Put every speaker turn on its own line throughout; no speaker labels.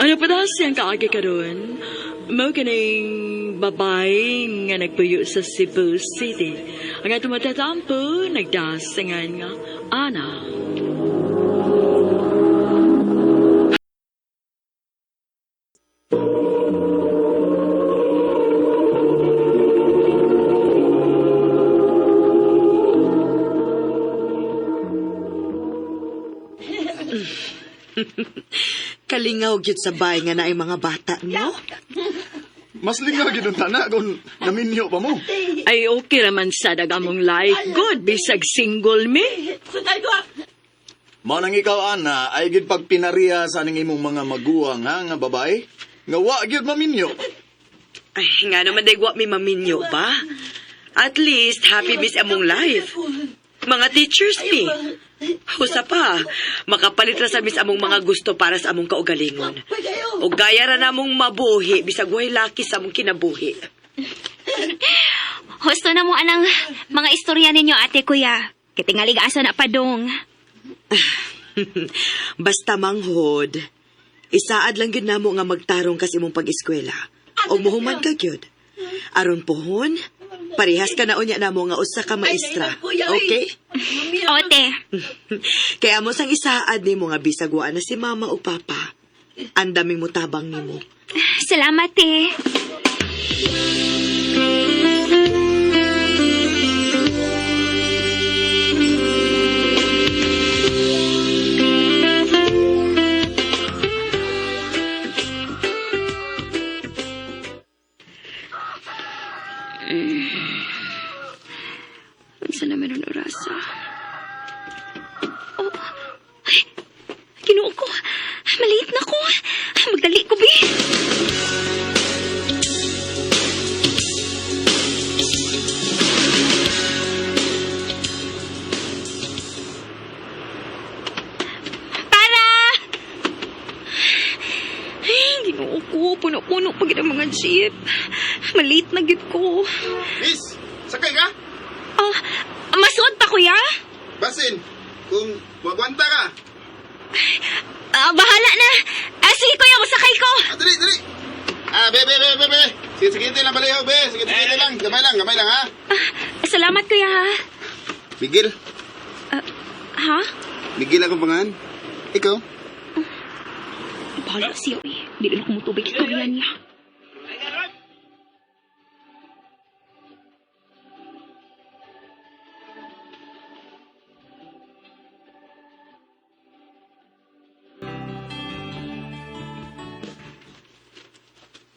Ano pa daw siyang kaagi karon? Mao kining babae nga nagpuyo sa Cebu City. Ang atong matatampo, nagdasingan nga Ana.
Kalingaw gyud sa bay nga naay mga bata, no?
Mas lingaw gyud ang tana kung naminyo pa mo.
Ay okay raman sa dagamong life good bisag single me.
Mao nang ikaw, Ana, ay gyud pagpinariha sa aning imong mga maguwang ha, nga babae. Nga wa gyud maminyo.
Ay, nga naman day wa mi maminyo ba? At least happy miss among life. Mga teachers mi. Usa pa, makapalit ra sa miss among mga gusto para sa among kaugalingon. O gaya ra namong mabuhi bisag way laki sa among kinabuhi.
Husto na mo anang mga istorya ninyo, ate kuya. Kitingalig asa na padong.
Basta manghod. Isaad lang gyud namo nga magtarong kas imong pag-eskwela. O muhuman ka gyud. Aron pohon, parehas ka na unya namo nga usa ka maestra. Okay?
Ote,
Kaya mo sang isaad nimo nga bisag wa na si mama o papa. Ang daming mutabang nimo.
salamat eh. Unsa na meron orasa? Oh, ay, Ginoo ko. Maliit na ko. Magdali ko, bi. Para! Ay, ginoo ko. Puno-puno pa gid ang mga jeep. Maliit na gid ko.
Miss, sakay ka?
Ah, masuod pa, kuya?
Basin, kung wagwanta ka.
Ah, bahala na. Ah, sige, kuya. Masakay ko.
Ah, dali, dali. Ah, be, be, be, be, be. Sige, sige, lang baliho, be. Sige, sige, lang. Gamay lang, ha?
Ah, salamat, kuya, ha?
Miguel.
Ha?
Miguel akong pangalan. Ikaw?
Bahala siya, eh. Dili na kumutubig istorya niya.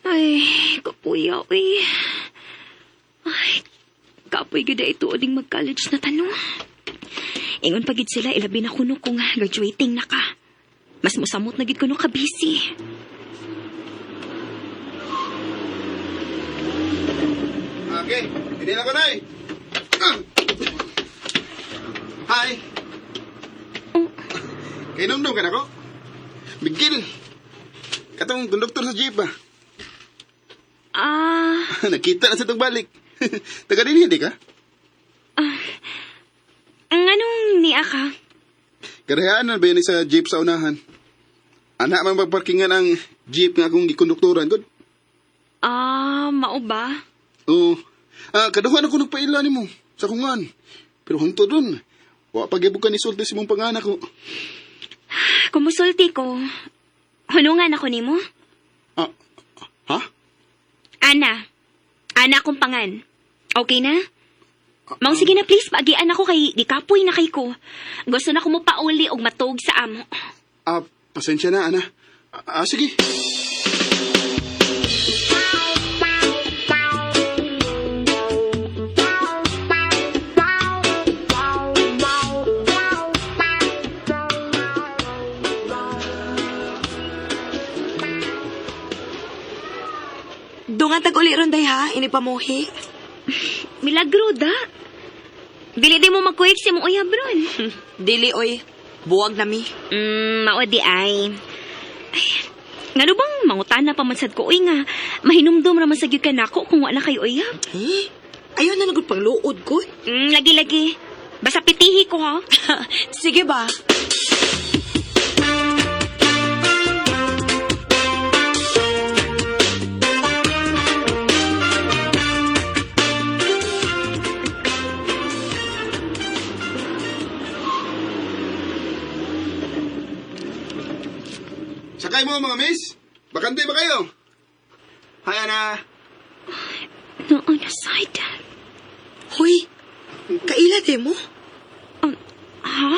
Ay, kapuya, uy. Ay, kapoy gud ay tuod ding mag-college na tanong. Ingon pa gid sila, ilabi na kuno kung graduating na ka. Mas musamot na gid kuno ka busy.
Okay, hindi na ko na eh. Ah. Hi. Kainomdom ka na ko? Miguel. Katong konduktor sa jeep ah.
Ah,
Nakita na sa itong balik. Taga din hindi ka?
nganong niya ka?
Karehaan na ba yan sa jeep sa unahan? Anak man pagparkingan ang jeep nga akong gikonduktoran. Good.
Ah, mao ba?
Oo. Ah, kaduhan ako nagpaila nimo sa kungan. Pero hangtod dun, wa pa gyud ka ni sulti sa imong panganak ko.
Kumusulti ko. Hunungan ako nimo?
Ah, ha?
Ana. Ana akong pangan. Okay na? Mang sige na please, paagian ako kay gikapoy na kay ko. Gusto na ko mo pauli og matug sa amo.
Ah, pasensya na, ana. Ah, sige.
Dungan tag uli ron day ha, ini pamuhi.
Milagro da. Dili di mo magkuyog si mong uyab ron.
Dili oy, buwag na mi.
Mao di ay. Ay, ngano bang mangutana pa man sad ko uy nga mahinumdum ra man sa gyud ka nako kung wala kay uyab.
Eh, ayaw na nagud pangluod ko.
Lagi-lagi. Basta pitihi ko, ha?
Sige ba?
Sakay mo mga miss. Bakante ba kayo? Hi, Ana.
No, on the side.
Hoy, kaila de mo?
Ha?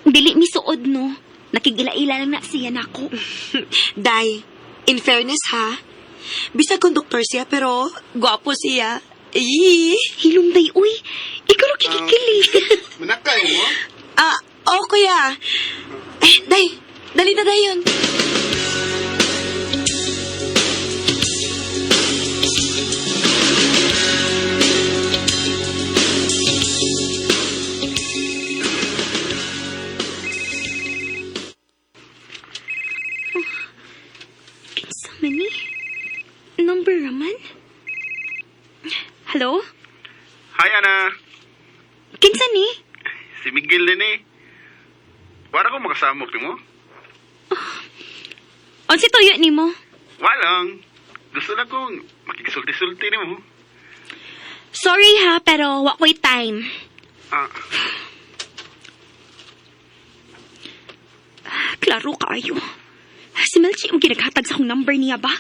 Dili mi suod, no? Nakigila-ila lang na siya nako.
Day, in fairness ha, bisag konduktor siya pero gwapo siya. Yee!
Hilumday, uy. Ikaw ro kikikilig.
Manakay mo?
Ah, oh kuya. Eh, day, dali na dayon.
Kinsa man ni? Number raman? Hello?
Hi, Ana.
Kinsa ni?
Si Miguel din eh. Wala ko makasamok mo.
Unsa tuyo nimo?
Walang. Gusto lang kong makikisulti-sulti ni mo.
Sorry ha, pero wa ko'y time.
Ah,
Klaro kaayo. Si Melchie ang ginaghatag sa akong number niya ba?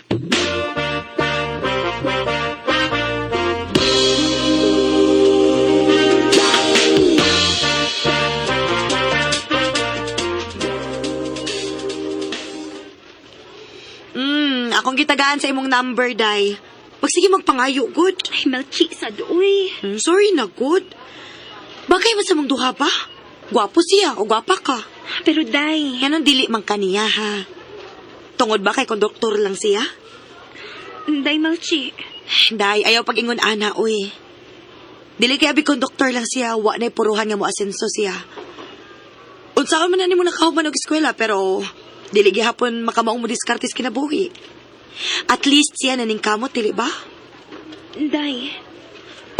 Akong gitagaan sa imong number, day. Magsige magpangayo, good.
Ay, Melchie, sad, uy.
Sorry na, good. Bagay man sa mong duha ba? Gwapo siya o gwapa ka.
Pero day,
Yan ang dili man kaniya, ha? Tungod ba kay konduktor lang siya?
day Melchie.
Day, ayaw pag-ingon ana, uy. Dili kay abi konduktor lang siya, wa na'y puruhan nga mo asenso siya. Unsaon man na nimo nakahuman og eskwela pero dili gihapon makamaong mo diskarte sa kinabuhi. At least siya naning kamot, dili ba?
Day,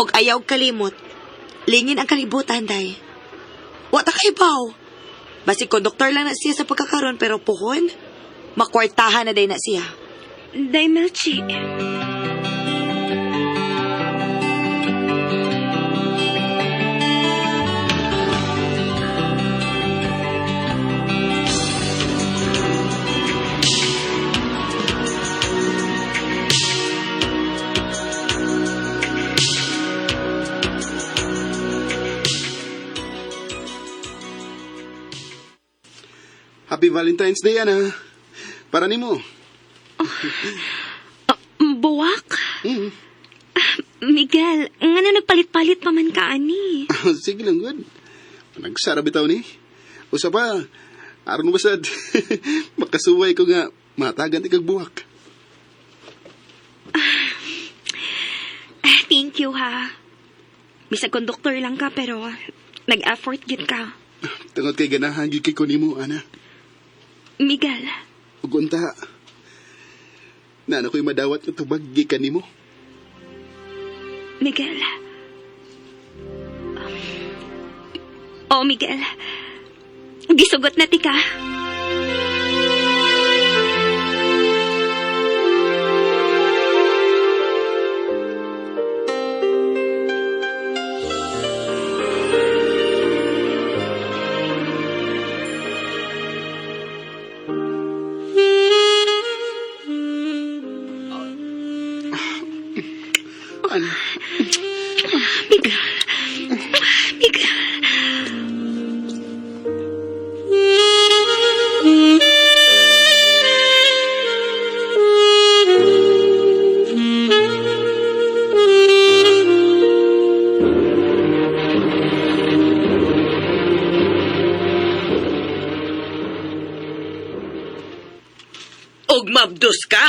Og ayaw kalimot. Lingin ang kalibutan, day. Wa ta kay baw. Basig konduktor lang na siya sa pagkakaron pero puhon, makwartahan na day na siya.
day Melchie.
Happy Valentine's Day, Ana. Para nimo.
Buwak?
Mm.
Miguel, nga na nagpalit-palit pa man ka, ani.
Sige lang, good. Nagsara bitaw ni. Usa pa, aron ba sad? Makasuway ko nga, matagan ikag buwak.
Ah, thank you, ha. Bisag konduktor lang ka, pero nag-effort gid ka.
Tungod kay ganahan gyud kay ko nimo, Ana.
Miguel,
Ug unta. Naano ko'y madawat nga tubag gikan nimo.
Miguel. Oh, Miguel. Gisugot na ti ka.
Ana,
Miguel. Miguel.
Og mabdos ka?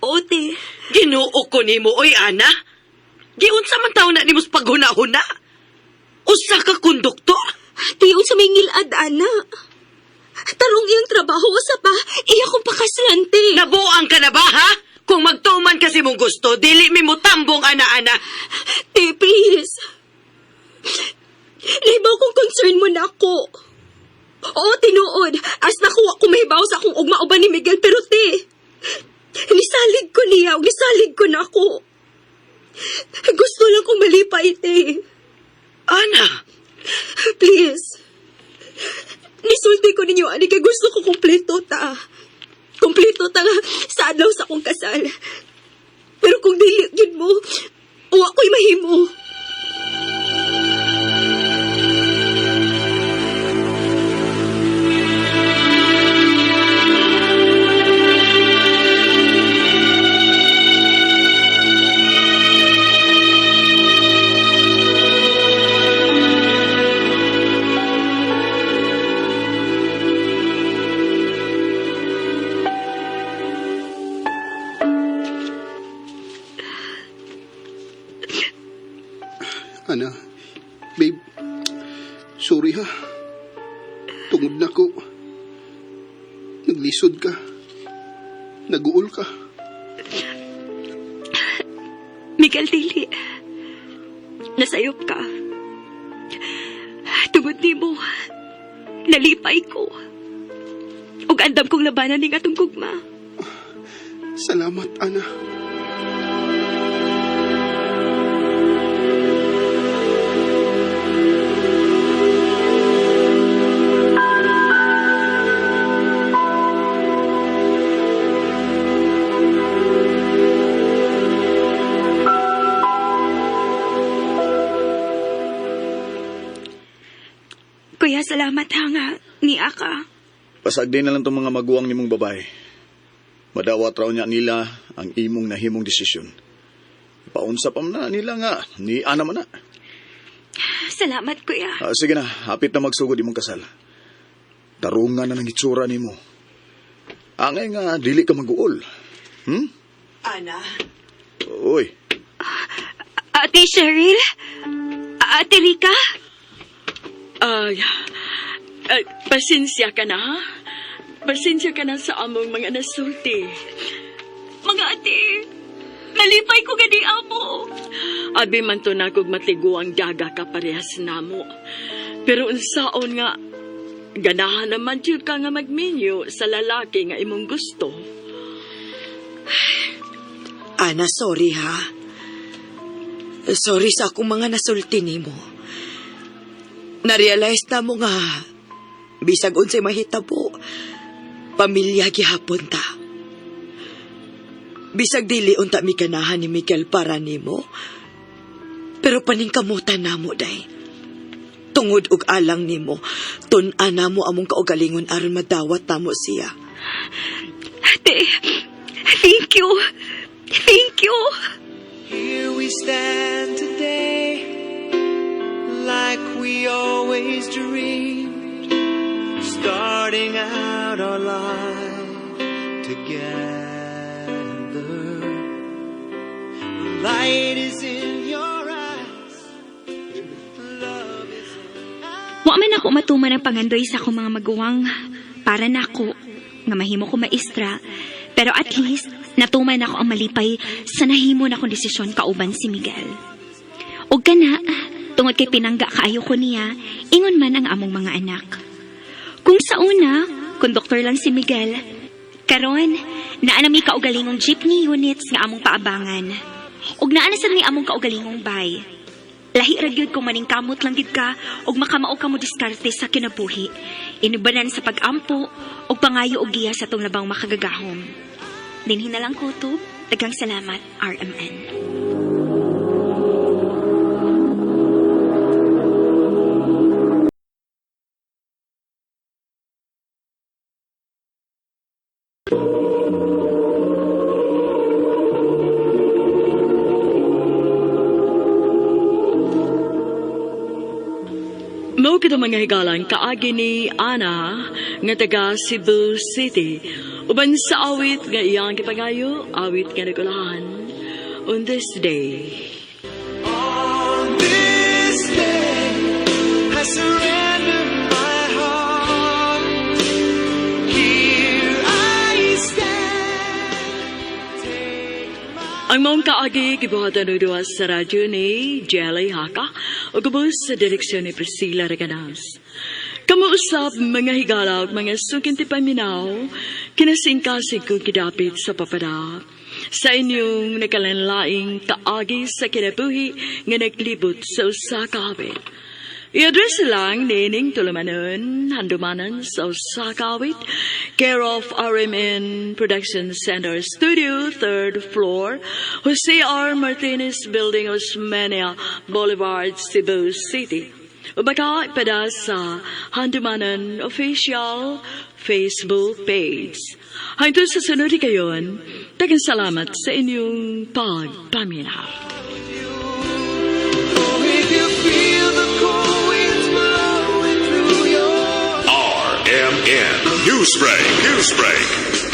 Ote.
Ginoo ko nimo, oy, Ana. Giunsa man taon na nimo sa paghuna-huna? Usa ka konduktor?
Ti, unsa may ngilad, ana. Tarong iyang trabaho, usa pa, iya kong pakaslante.
Nabuang ka na ba, ha? Kung magtuman kasi mong gusto, dili mi mo tambong, ana-ana.
Te, please. Nahibaw kong concern mo na ako. Oo, tinuod. As nakuha ko mahibaw sa akong ugma uban ni Miguel, pero te, nisalig ko niya, ug nisalig ko na ako. Gusto lang kong malipay, te.
Ana,
Please. Nisulti ko ninyo, ani kay gusto ko kumpleto ta. Kumpleto ta nga sa adlaw sa akong kasal. Pero kung dili yun mo, uwa ko'y mahimo.
Ana, babe, sorry ha. Tungod na ko. Naglisod ka. Naguol ka.
Miguel, dili. Nasayop ka. Tungod nimo, nalipay ko. Ug andam kong labanan ning atong gugma.
Salamat, Ana.
Kuya, salamat ha nga. Niya ka.
Pasagdi na lang tong mga maguwang nimong babae. Madawat raw niya nila ang imong nahimong desisyon. Paunsa pa man na nila nga, ni Ana man na.
Salamat, kuya.
Ah, sige na, hapit na magsugod imong kasal. Tarungan na ng itsura nimo. Angay nga, dili ka mag-uol.
Ana,
Uy,
Ate Cheryl? Ate Rica?
Ay, ay, pasensya ka na, ha? Pasensya ka na sa among mga nasulti.
Mga ate, nalipay ko gani amo.
Abi man to na kog matigo ang daga ka parehas namo. Pero unsaon nga, ganahan naman jud ka nga magminyo sa lalaki nga imong gusto.
Ana, sorry ha. Sorry sa akong mga nasulti nimo. Narealize na mo nga, bisag unsay mahitabo, pamilya gihapon ta. Bisag dili unta mi ganahan ni Miguel para nimo, pero paningkamutan namo day. Tungod og alang nimo, tun-an namo among kaugalingon aron madawat namo siya.
Ate, thank you. Thank you.
Here we stand today, like we always dreamed, starting out our life together. Light is in your eyes, love is in
Wa man ako matuman ang pangandoy sa akong mga maguwang para nako nga mahimo ko maestra. Pero at least natuman ako ang malipay sa nahimo na akong desisyon kauban si Miguel. Og kana, tungod kay pinangga kaayo ko niya, ingon man ang among mga anak. Kung sa una, konduktor lang si Miguel. Karon, naa na mi kaugalingong jeepney units nga among paabangan. Ug naa na sad mi among kaugalingong bay. Lahi ra gyud kung maningkamot lang gyud ka ug makamao ka mo diskarte sa kinabuhi. Inubanan sa pag-ampo ug pangayo og giya sa tong labang makagagahom. Dinhi na lang kutob. Daghang salamat, RMN.
Mao kita, mga higalang kaagi ni Ana nga taga Cebu City. Uban sa awit nga iyang gipangayo, awit nga nagulahan, "On This Day."
On this day, I surrender my heart. Here I stand. Take my
Ang maong kaagi gibuhatan og duwa sa radyo ni Jelly Haka ug ubos sa direksyon ni Priscilla Reganas. Kamo usab, mga higala ug mga suking tipaminaw, kinasingkasing kong gidapit sa papada sa inyong nakalanlaing kaagi sa kinabuhi nga naglibot sa usa ka awit. I-address lang nining tulumanon, Handumanan sa Usa Ka Awit, care of RMN Production Center Studio, third floor, Jose R. Martinez Building, Osmeña Boulevard, Cebu City. O baka ipada sa Handumanan official Facebook page. Hangtod sa sunod kayon, daghang salamat sa inyong pagpaminaw.
Oh, if you feel the cold winds blowing through your
RMN Newsbreak. Newsbreak.